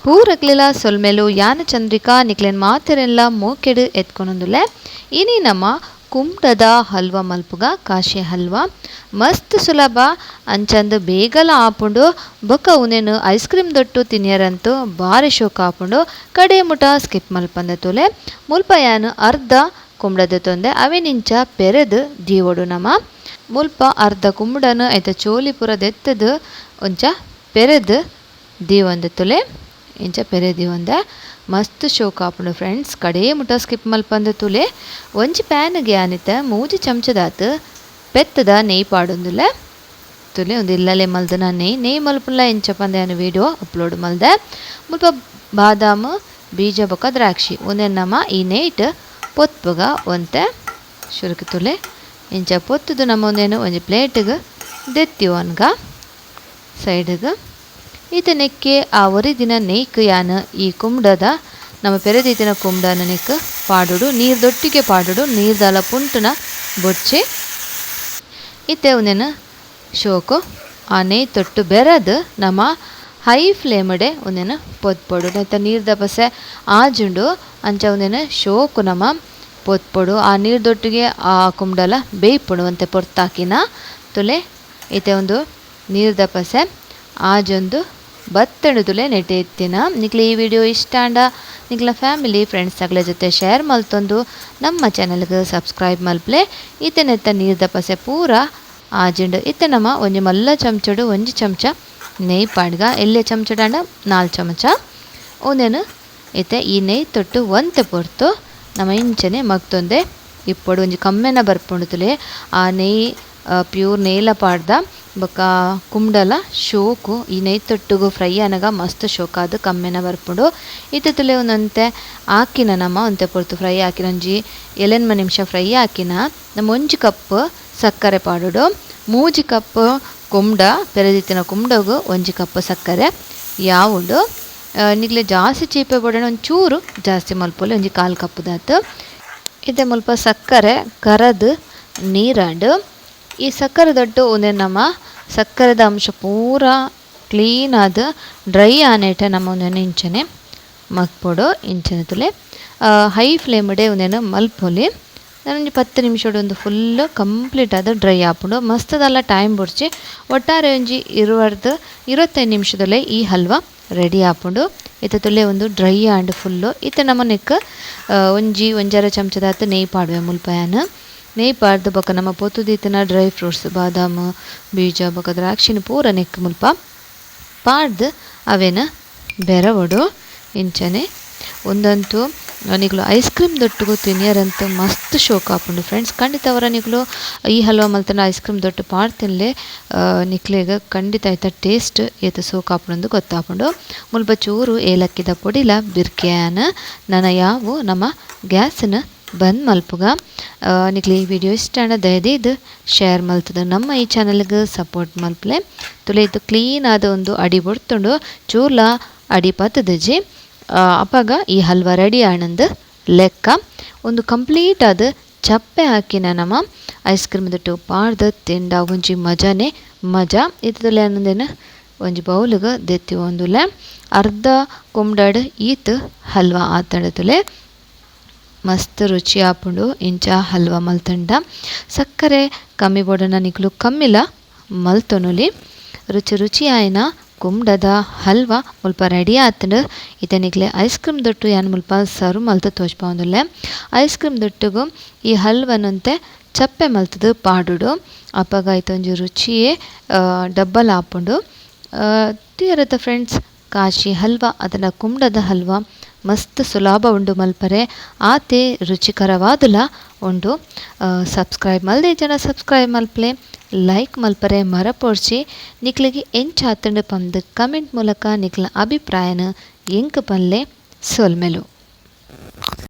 ಪೂರಕ್ಲೆಲ ಸೊಲ್ಮೆಲು ಯಾನ ಚಂದ್ರಿಕಾ ನಿಕ್ಲೆನ್ ಮಾತೆರೆನ್ಲ ಮೋಕೆಡ್ ಎತ್ಕೊನೊಂದುಲ್ಲೆ. ಇನಿ ನಮ ಕುಂಬಡದ ಹಲ್ವ ಮಲ್ಪುಗ ಕಾಶಿ ಹಲ್ವ ಮಸ್ತ್ ಸುಲಭ ಅಂಚಂದ್ ಬೇಗಲ ಆಪುಂಡು ಬೊಕ ಉಂದೆನ್ ಐಸ್ ಕ್ರೀಮ್ ದೊಟ್ಟು ತಿನಿಯರಂತೂ ಬಾರಿ ಶೋಕ ಆಪುಂಡು. ಕಡೆ ಮುಟ ಸ್ಕಿಪ್ ಮಲ್ಪಂದೆ ತೂಲೆ. ಮುಲ್ಪ ಯಾನ್ ಅರ್ಧ ಕುಂಬಡದ ತೊಂದೆ ಅವೆನಿಂಚ ಪೆರೆದ್ ದೀವೊಡು ನಮ. ಮುಲ್ಪ ಅರ್ಧ ಕುಂಬಡನ್ ಐತ ಚೋಲಿ ಪೂರ ದೆತ್ತದ್ ಒಂಚ ಪೆರೆದ್ ದೀವೊಂದೆ ತುಲೆ. ಇಂಚ ಪೆರೆ ದೀವೊಂದೆ ಮಸ್ತ್ ಶೋಕ ಆಪುಂಡು ಫ್ರೆಂಡ್ಸ್. ಕಡೆ ಮುಟ ಸ್ಕಿಪ್ ಮಲ್ಪಂದೆ ತುಲೆ. ಒಂಜಿ ಪ್ಯಾನ್ಗೆ ಯಾನಿತ 3 ಚಮಚದಾತ್ ಪೆತ್ತದ ನೆಯ್ ಪಾಡೊಂದುಲ್ಲೆ ತುಲೆ. ಒಂದು ಇಲ್ಲಲೆ ಮಲ್ದನ ನೆಯ್ ನೆಯ್ ಮಲ್ಪುನ್ಲ ಇಂಚ ಪಂದೆ ಯಾನ್ ವಿಡಿಯೋ ಅಪ್ಲೋಡ್ ಮಲ್ದೆ. ಮುಲ್ಪ ಬಾದಾಮ್ ಬೀಜ ಬೊಕ ದ್ರಾಕ್ಷಿ ಉಂದೆನ್ ನಮ ಈ ನೆಯ್ಟ್ ಪೊತ್ಪುಗ ಒಂತೆ ಶುರುಕು ತುಲೆ. ಇಂಚ ಪೊತ್ತುದು ನಮ ಉಂದೆನ್ ಒಂಜಿ ಪ್ಲೇಟ್ಗ್ ದೆತ್ತಿವೊನ್ಗ ಸೈಡ್ಗ್. ಈತ ನೆಕ್ಕೆ ಆ ಒರಿದಿನ ನೆಯ್ಕ್ ಯಾನ್ ಈ ಕುಂಬಡದ ನಮ್ಮ ಪೆರೆದೀತಿನ ಕುಂಬಡನ ನೆಕ್ ಪಾಡೊಡು. ನೀರ್ ದೊಟ್ಟಿಗೆ ಪಾಡೊಡು, ನೀರ್ದಾಲ ಪುಂಟುನ ಬೊಡ್ಚಿ. ಇತ್ತೆ ಉಂದೆನ್ ಶೋಕು ಆ ನೆಯ್ ತೊಟ್ಟು ಬೆರದ್ ನಮ ಹೈ ಫ್ಲೇಮ್ಡೆ ಉಂದೆನ್ ಪೊತ್ಪೊಡು. ನೆತ್ತ ನೀರ್ದ ಪಸೆ ಆಜುಂಡು ಅಂಚ ಉಂದೆನ್ ಶೋಕು ನಮ ಪೊತ್ಪೊಡು. ಆ ನೀರ್ ದೊಟ್ಟಿಗೆ ಆ ಕುಂಬಡಲ ಬೇಯ್ಪುಂಡು ಒಂತೆ ಪೊರ್ತಾಕಿನ ತುಲೆ. ಇತ್ತೆ ಒಂದು ನೀರ್ದ ಪಸೆ ಆಜೊಂದು ಬತ್ತಂಡು ತುಲೆ ನೆಟೆ ಎತ್ತಿನ. ನಿಕ್ಲೆ ಈ ವಿಡಿಯೋ ಇಷ್ಟ ಆಂಡ ನಿಕ್ಲ ಫ್ಯಾಮಿಲಿ ಫ್ರೆಂಡ್ಸ್ ಅಗಲ ಜೊತೆ ಶೇರ್ ಮಲ್ತೊಂದು ನಮ್ಮ ಚಾನೆಲ್ಗೆ ಸಬ್ಸ್ಕ್ರೈಬ್ ಮಲ್ಪ್ಲೆ. ಇತ್ತೆ ನೆತ್ತ ನೀರ್ದ ಪಸೆ ಪೂರ ಆಜಿಂಡು. ಇತ್ತೆ ನಮ್ಮ ಒಂಜಿ ಮಲ್ಲ ಚಮಚಡು ಒಂಜಿ ಚಮಚ ನೆಯ್ ಪಾಡ್ಗ, ಎಲ್ಲೆ ಚಮಚಡಾಂಡ 4 ಚಮಚ ಉಂದೆನ್ ಇತ್ತೆ ಈ ನೆಯ್ ತೊಟ್ಟು ಒಂತೆ ಪೊರ್ತು ನಮ ಇಂಚನೆ ಮಗ್ತೊಂದೆ ಇಪ್ಪೊಡು. ಒಂಜಿ ಕಮ್ಮೆನ ಬರ್ಪುಂಡು ತುಲೆ. ಆ ನೆಯ್ ಪ್ಯೂರ್ ನೆಯ್ಲ ಪಾಡ್ದ ಬೊಕ ಕುಂಬಡಲ ಶೋಕು ಈ ನೆಯ್ ತೊಟ್ಟುಗು ಫ್ರೈ ಆನಗ ಮಸ್ತ್ ಶೋಕಾದ್ ಕಮ್ಮೆನ ಬರ್ಪುಂಡು. ಇತ್ತೆ ತುಲೆ ಒಂದೊಂತೆ ಆಕಿನ ನಮ ಒಂತೆ ಪೊರ್ತು ಫ್ರೈ ಆಕಿನ ಒಂಜಿ 8 ನಿಮಿಷ ಫ್ರೈ ಆಕಿನ ನಮ ಒಂಜಿ ಕಪ್ ಸಕ್ಕರೆ ಪಾಡೊಡು. 3 ಕಪ್ ಕುಂಬಡ ಪೆರೆದಿತ್ತಿನ ಕುಂಬಡಗು ಒಂಜಿ ಕಪ್ ಸಕ್ಕರೆ ಯಾವುಂಡು. ನಿಕ್ಲೆ ಜಾಸ್ತಿ ಚೀಪೆ ಬೋಡಣ ಒಂಚೂರು ಜಾಸ್ತಿ ಮಲ್ಪೊಲಿ, ಒಂಜಿ 1/4 ಕಪ್ ದಾತ್. ಇತ್ತೆ ಮುಲ್ಪ ಸಕ್ಕರೆ ಕರದ್ ನೀರಾಂಡು. ಈ ಸಕ್ಕರೆ ದೊಡ್ಡ ಉಂದೆನ್ ನಮ ಸಕ್ಕರೆದ ಅಂಶ ಪೂರ ಕ್ಲೀನ್ ಆದ್ ಡ್ರೈ ಆನೇಟ ನಮ ಉಂದೆನ್ ಇಂಚನೆ ಮಗ್ಪೊಡು. ಇಂಚನೆ ತುಲೆ ಹೈ ಫ್ಲೇಮ್ಡೆ ಉಂದೆನ್ ಮಲ್ಪೊಲಿ. ನಾನೊಂಜಿ 10 ನಿಮಿಷಡ್ ಒಂದು ಫುಲ್ ಕಂಪ್ಲೀಟ್ ಆದ್ ಡ್ರೈ ಆಪುಂಡು. ಮಸ್ತದಲ್ಲ ಟೈಮ್ ಬೊಡ್ಚಿ. ಒಟ್ಟಾರೆ ಒಂಜಿ 20-25 ನಿಮಿಷದಲ್ಲೇ ಈ ಹಲ್ವ ರೆಡಿ ಆಪುಂಡು. ಇತ್ತೆ ತುಲೆ ಒಂದು dry and full. ಇತ್ತೆ ನಮ ನೆಕ್ ಒಂಜಿ ಒಂಜರ ಚಮಚದಾತ್ ನೆಯ್ ಪಾಡುವೆ ಮುಲ್ಪ ಯಾನ್. ನೆಯ್ ಪಾಡ್ದು ಬೊಕ ನಮ ಪೊತ್ತುದೀತಿನ ಡ್ರೈ ಫ್ರೂಟ್ಸ್ ಬಾದಾಮ್ ಬೀಜ ಬೊಕ ದ್ರಾಕ್ಷಿನ ಪೂರ ನೆಕ್ ಮುಲ್ಪ ಪಾಡ್ದು ಅವೆನ್ ಬೆರವೊಡು. ಇಂಚನೆ ಒಂದಂತೂ ನಿಕ್ಲು ಐಸ್ ಕ್ರೀಮ್ ದೊಟ್ಟುಗು ತಿನಿಯರಂತೂ ಮಸ್ತ್ ಶೋಕ ಆಪುಂಡು ಫ್ರೆಂಡ್ಸ್. ಖಂಡಿತ ಅವರ ನಿಕ್ಲು ಈ ಹಲ್ವ ಮಲ್ತನ ಐಸ್ ಕ್ರೀಮ್ ದೊಟ್ಟು ಪಾಡ್ ತಿನ್ಲೆ ನಿಕ್ಲೆಗ್ ಖಂಡಿತ ಐತ ಟೇಸ್ಟ್ ಏತ್ ಸೋಕ ಆಪುಂಡು ಗೊತ್ತಾಪುಂಡು. ಮುಲ್ಪ ಚೂರು ಏಲಕ್ಕಿದ ಪೊಡಿಲ ಬಿರ್ಕೆಯಾನ ನನ ಯಾವು ನಮ ಗ್ಯಾಸ್ನ ಬಂದ್ ಮಲ್ಪುಗ. ನಿಕ್ಲೆ ಈ ವಿಡಿಯೋ ಇಷ್ಟ ಆಂಡ ದಯದೀದ್ ಶೇರ್ ಮಲ್ತದ ನಮ್ಮ ಈ ಚಾನೆಲ್ಗ್ ಸಪೋರ್ಟ್ ಮಲ್ಪಲೆ. ತುಲೆ ಇದು ಕ್ಲೀನ್ ಆದ ಒಂದು ಅಡಿ ಬೊಡ್ತುಂಡು, ಚೂರ್ಲ ಅಡಿ ಪತ್ತದಜಿ. ಅಪಗ ಈ ಹಲ್ವ ರೆಡಿ ಆನಂದ್ ಲೆಕ್ಕ. ಒಂದು ಕಂಪ್ಲೀಟ್ ಆದ ಚಪ್ಪೆ ಹಾಕಿನ ನಮ ಐಸ್ ಕ್ರೀಮ್ ದೊಟ್ಟು ಪಾಡ್ದ್ ತಿಂಡ ಒಂಜಿ ಮಜಾನೆ ಮಜಾ. ಇತ್ತದಲ್ಲ ಅನ್ನಂದೇನು ಒಂಜಿ ಬೌಲ್ಗ್ ದೆತ್ತಿ ಒಂದುಲೆ ಅರ್ಧ ಕುಂಬಡಾಡ್ ಈತ್ ಹಲ್ವ ಆತಂಡತುಲೆ ಮಸ್ತ್ ರುಚಿ ಆಪುಂಡು. ಇಂಚ ಹಲ್ವ ಮಲ್ತಂಡ ಸಕ್ಕರೆ ಕಮ್ಮಿ ಬೋಡನ ನಿಕ್ಲು ಕಮ್ಮಿಲ ಮಲ್ತೊನುಲಿ. ರುಚಿ ರುಚಿ ಆಯ್ನ ಕುಂಬಡದ ಹಲ್ವ ಮುಲ್ಪ ರೆಡಿ ಆತಂಡು. ಇತ್ತೆ ನಿಕ್ಲೆ ಐಸ್ ಕ್ರೀಮ್ ದೊಟ್ಟು ಯಾನ್ ಮುಲ್ಪ ಸರ್ವ್ ಮಲ್ತ್ ತೋಜ್ಪಾವೊಂದುಲ್ಲೆ. ಐಸ್ ಕ್ರೀಮ್ ದೊಟ್ಟುಗು ಈ ಹಲ್ವನಂತೆ ಚಪ್ಪೆ ಮಲ್ತದು ಪಾಡುಡು. ಅಪಗ ಐತ ಒಂಜಿ ರುಚಿಯೇ ಡಬ್ಬಲ್ ಆಪುಂಡು. ತೀರತ ಫ್ರೆಂಡ್ಸ್ ಕಾಶಿ ಹಲ್ವ ಅದನ್ನ ಕುಂಬಡದ ಹಲ್ವ ಮಸ್ತ್ ಸುಲಭ ಉಂಡು ಮಲ್ಪರೆ, ಆತೆ ರುಚಿಕರವಾದುಲ ಉಂಡು. ಸಬ್ಸ್ಕ್ರೈಬ್ ಮಲ್ದೆ ಜನ ಸಬ್ಸ್ಕ್ರೈಬ್ ಮಲ್ಪಲೆ, ಲೈಕ್ ಮಲ್ಪರೆ ಮರಪೊಡ್ಚಿ. ನಿಕ್ಲೆಗ್ ಎಂಚ ಆತಂಡು ಪಂದ್ ಕಮೆಂಟ್ ಮೂಲಕ ನಿಕ್ಲ ಅಭಿಪ್ರಾಯನ ಎಂಕ್ ಪನ್ಲೆ. ಸೊಲ್ಮೆಲು.